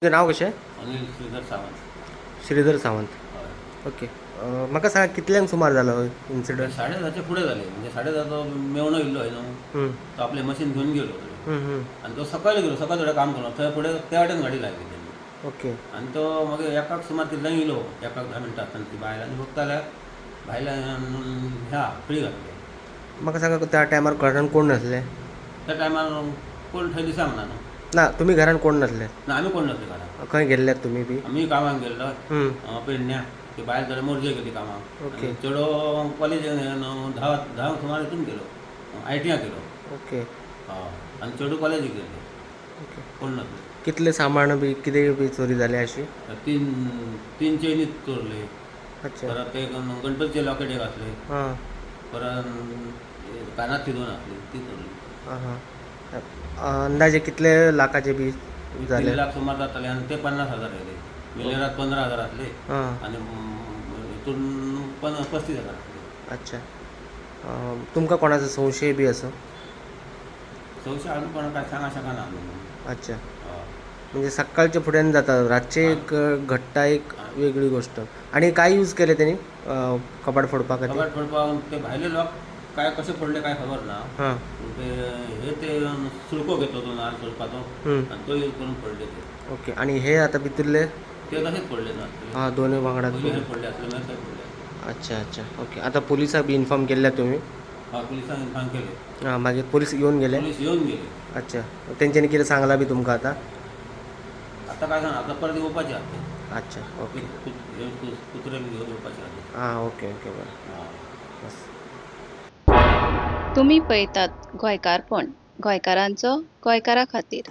तुजें नांव कशें? अनिल श्रीधर सावंत. श्रीधर सावंत. हय. ओके, म्हाका सांगा, कितल्यांक सुमार जालो इन्सिडंट? 10:30च्या फुडें जालें. म्हणजे 10:30 तो मेवणो येयल्लो हय न्हू, तो आपलें मशीन घेवन गेलो आनी तो सकयल गेलो. सकयल थोडें काम करून थंय फुडें त्या वाटेन गाडी लायली तेणी. आनी तो मागीर एकाक सुमार कितल्यांक येयलो, 1:10 आसतना ती बायल आनी बघता जाल्यार भायल्यान ह्या खळी घातली. म्हाका सांगा, त्या टायमार घरान कोण नासले? त्या टायमार कोण थंय दिसांक ना न्हू. ना, तुमी घरान कोण नासले? ना, आमी कोण नासले घरान. खंय गेल्ल्यात तुमी बी? आमी कामाक गेल्लो पेडण्या. ती बायल थोडे मोरजे गेली कामाक. आनी चेडो कॉलेज 10, 10 सुमार हितून गेलो, आयटीआय गेलो. हय, आनी चेडूं कॉलेजीक गेल्लें. कोण नासले. कितले सामान बी कितें बी चोरी जाले अशी? तीन तीन चेनी चोरले. परत एक गणपतीचे लॉकेट एक असले. परत कानातली दोन असली, ती चोरली. हां हां अंदाजे कितले लाखाचे बी जाले? 3 लाख सुमार जाताले आनी ते 50,000 येयले. मिलेरात 15,000 असले आनी हितून 35,000 असले. अच्छा, तुमकां कोणाचो संशय बी असो? संशय अजून कोणा काय सांगा शकना आमी. हय. म्हणजे सकाळच्या फुड्यान जाता, रातचे एक घडटा एक वेगळी गोष्ट. आणि काय यूज केले त्यांनी कपाट फोडपा खातीर? कपाट फोडपाक ते भायले लोक काय कसे फोडले काय खबर ना. पूण ते हे ते सुळको घेतलो तो नाल्ल सोलपाचो आनी तो यूज करून फोडले ते. ओके, आणि हे आता भितरले? ते तसेच फोडले ना. हां, दोन्ही वांगडा. पयलीं हे फोडले आसले, मागीर ते फोडले आसले. अच्छा अच्छा ओके. आता पोलिसाक बी इन्फॉर्म केल्ले तुम्ही? हय, पुलिसांक इन्फॉर्म केले. हां, मागीर पोलीस येवन गेले? पोलीस येवन गेले. अच्छा, तेंच्यांनी कितें सांगलां बी तुमकां आतां? आतां काय सांग, आतां परत येवपाचे आहा ते. अच्छा, ओके. कुत्रे बी घेवन येवपाचे आहा ते. हां, ओके ओके बरें. बस. तुमी पळयतात गोंयकारपण, गोंयकारांचो गोंयकारा खातीर.